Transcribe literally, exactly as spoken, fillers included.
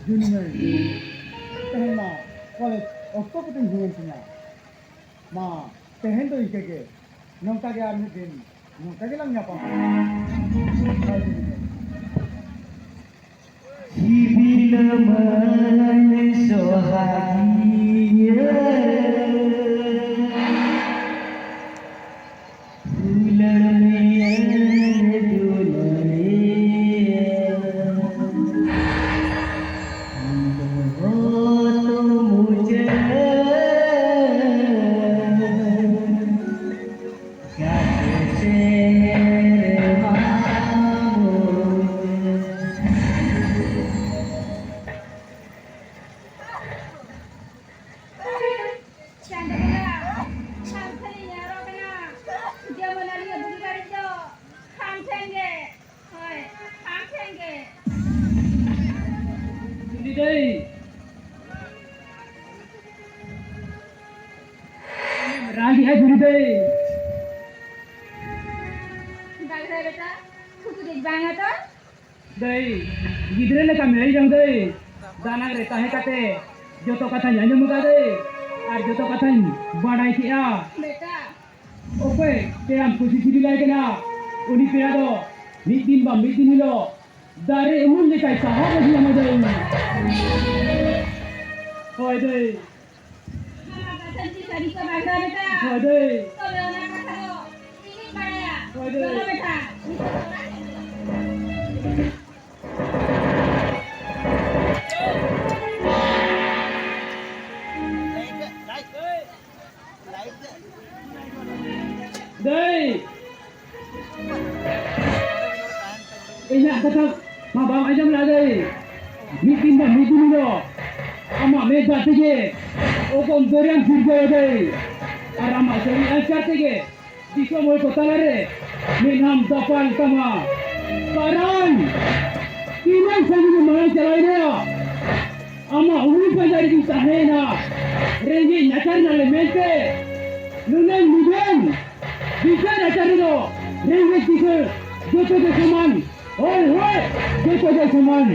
ᱡᱩᱱᱤ ᱢᱟᱹᱭ, ᱛᱮᱦᱮᱧ ᱢᱟ ᱠᱚᱞᱮᱡᱽ ᱚᱠᱛᱚ ᱠᱚᱛᱮᱧ ᱦᱩᱭᱮᱱ ᱛᱤᱧᱟ᱾ ᱢᱟ, ᱛᱮᱦᱮᱧ ᱫᱚ ᱤᱱᱠᱟᱹ ᱜᱮ, ᱱᱚᱝᱠᱟ ᱜᱮ ᱟᱨ ᱢᱤᱫ ᱫᱤᱱ ᱱᱚᱝᱠᱟ ᱜᱮᱞᱟᱝ ᱧᱟᱯᱟᱢᱟ᱾ ᱥᱤᱵᱤᱞ ᱢᱟᱹᱧ ᱥᱚᱦᱟᱜᱤᱭᱟᱹ᱾ ᱪᱟᱸᱫᱚ ᱵᱚᱸᱜᱟ, ᱟᱢ ᱴᱷᱮᱱᱤᱧ ᱱᱮᱦᱚᱨᱚᱜ ᱠᱟᱱᱟ, ᱡᱮᱢᱚᱱ ᱟᱹᱞᱤᱧᱟᱜ ᱵᱩᱜᱤ ᱵᱟᱹᱲᱤᱡ ᱫᱚ ᱟᱢ ᱴᱷᱮᱱ ᱜᱮ, ᱦᱳᱭ, ᱟᱢ ᱴᱷᱮᱱ ᱜᱮ᱾ ᱪᱩᱞᱤ ᱫᱟᱹᱭ, ᱨᱟᱜᱮᱜᱼᱟ ᱪᱩᱞᱤ ᱫᱟᱹᱭ᱾ ᱵᱟᱜᱽᱨᱟ ᱵᱮᱴᱟ, ᱠᱷᱩᱛᱩ ᱫᱮᱡ ᱵᱟᱝᱟ ᱛᱚ? ᱫᱟᱹᱭ, ᱜᱤᱫᱽᱨᱟᱹ ᱞᱮᱠᱟ ᱢᱮᱱᱟᱹᱧ ᱨᱮᱦᱚᱸ ᱫᱟᱹᱭ, ᱫᱟᱱᱟᱝ ᱨᱮ ᱛᱟᱦᱮᱸ ᱠᱟᱛᱮ ᱡᱚᱛᱚ ᱠᱟᱛᱷᱟᱧ ᱟᱸᱡᱚᱢ ᱟᱠᱟᱫ ᱫᱟᱹᱭ, ᱟᱨ ᱡᱚᱛᱚ ᱠᱟᱛᱷᱟᱧ ᱵᱟᱰᱟᱭ ᱠᱮᱜᱼᱟ᱾ ᱵᱮᱴᱟ᱾ ᱚᱠᱚᱭ ᱯᱮᱲᱟᱢ ᱠᱩᱥᱤ ᱥᱤᱵᱤᱞᱟᱭ ᱠᱟᱱᱟ, ᱩᱱᱤ ᱯᱮᱲᱟ ᱫᱚ ᱢᱤᱫ ᱫᱤᱱ ᱵᱟᱝ ᱢᱤᱫ ᱫᱤᱱ ᱦᱤᱞᱳᱜ ᱫᱟᱨᱮ ᱩᱢᱩᱞ ᱞᱮᱠᱟᱭ ᱥᱟᱦᱟᱣ ᱢᱟᱹᱡᱷᱤ ᱟᱢᱟ ᱫᱟᱹᱭ᱾ ᱦᱳᱭ ᱫᱟᱹᱭ᱾ ᱱᱚᱣᱟ ᱠᱟᱛᱷᱟ ᱡᱩᱫᱤ ᱥᱟᱹᱨᱤ ᱠᱚ ᱵᱟᱝ ᱫᱚ ᱵᱮᱴᱟ, ᱦᱳᱭ ᱫᱟᱹᱭ᱾ ᱛᱚᱵᱮ ᱚᱱᱟ ᱠᱟᱛᱷᱟ ᱫᱚ ᱤᱧᱤᱧ ᱵᱟᱲᱟᱭᱟ᱾ ᱦᱳᱭ ᱫᱟᱹᱭ᱾ ᱪᱚᱞᱚ ᱵᱮᱴᱟ, ᱱᱤᱛᱚᱜ ᱫᱚ ᱚᱲᱟᱜ ᱥᱮᱫ ᱤᱧᱟᱹᱜ ᱠᱟᱛᱷᱟ ᱢᱟ ᱵᱟᱢ ᱟᱸᱡᱚᱢ ᱞᱮᱫᱟ᱾ ᱢᱤᱫ ᱫᱤᱱ ᱵᱟ ᱢᱤᱫ ᱫᱤᱱ ᱫᱚ ᱟᱢᱟᱜ ᱢᱮᱫ ᱫᱟᱜ ᱛᱮᱜᱮ ᱚᱠᱚᱢ ᱫᱚᱨᱭᱟᱢ ᱥᱤᱨᱡᱟᱹᱣ ᱮᱫᱟᱭ᱾ ᱟᱨ ᱟᱢᱟᱜ ᱥᱟᱹᱨᱤ ᱟᱪᱟᱨ ᱛᱮᱜᱮ ᱫᱤᱥᱚᱢ ᱦᱚᱲ ᱠᱚ ᱛᱟᱞᱟᱨᱮ ᱢᱮᱫᱦᱟᱢ ᱫᱟᱯᱟᱞ ᱛᱟᱢᱟ᱾ ᱠᱟᱨᱚᱱ ᱛᱤᱱᱟᱹᱜ ᱥᱟᱺᱜᱤᱧ ᱢᱟᱲᱟᱝ ᱪᱟᱞᱟᱣ ᱮᱱᱟ, ᱟᱢᱟᱜ ᱩᱢᱩᱞ ᱯᱟᱸᱡᱟ ᱨᱮᱜᱤᱧ ᱛᱟᱦᱮᱸᱭᱮᱱᱟ᱾ ᱨᱮᱸᱜᱮᱡ ᱱᱟᱪᱟᱨ ᱱᱟᱞᱮ ᱢᱮᱱᱛᱮ ᱱᱩᱱᱟᱹᱝ ᱱᱤᱫᱷᱟᱹᱱ ᱵᱤᱪᱟᱹᱨ ᱟᱪᱟᱨ ᱨᱮᱫᱚ ᱨᱮᱸᱜᱮᱡ ᱠᱤᱥᱟᱹᱬ ᱡᱚᱛᱚ ᱜᱮ ᱥᱚᱢᱟᱱ᱾ ᱦᱳᱭ, ᱦᱳᱭ, ᱡᱚᱛᱚ ᱜᱮ ᱥᱚᱢᱟᱱ᱾